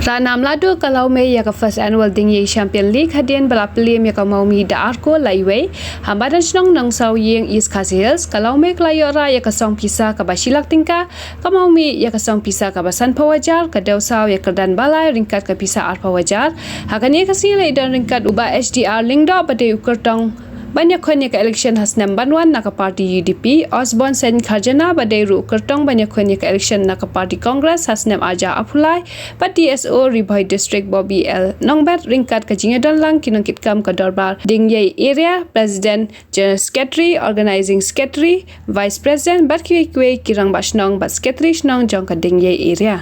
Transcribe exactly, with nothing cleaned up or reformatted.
Ranam ladu ka Lawmei ïa ka first annual Dingïei Champion League hadien ba la plie ïa ka Mawmih da ar kol la iwei ha madan shnong Nongsawieng, East Khasi Hills. Ka Lawmei ka la ïoh rah ïa ka song pisa kaba shi lak tyngka, ka Mawmih ïa ka song pisa kaba sanphew hajar, ka Dewsaw ïa ka kyrdan ba lai ryngkat ka pisa arphew hajar. Ha kane ka sngi la ïadon ryngkat u Bah H D R Lyngdoh ba dei u kyrtong ban ïakhun ïa ka election ha snem ban wan na ka party U D P, Osborne Saiñ Kharjana ba dei ruh u kyrtong ban ïakhun ïa ka election na ka party Congress ha snem arhajar arphew lai, bad D S O Ri Bhoi District Bobby L Nongbet ryngkat ka jingïadon lang ki nongkitkam ka dorbar Dingïei Area, President, General Secretary, Organizing Secretary, Vice President bad kiwei kiwei ki rangbah shnong bad Secretary shnong jong ka Dingïei Area.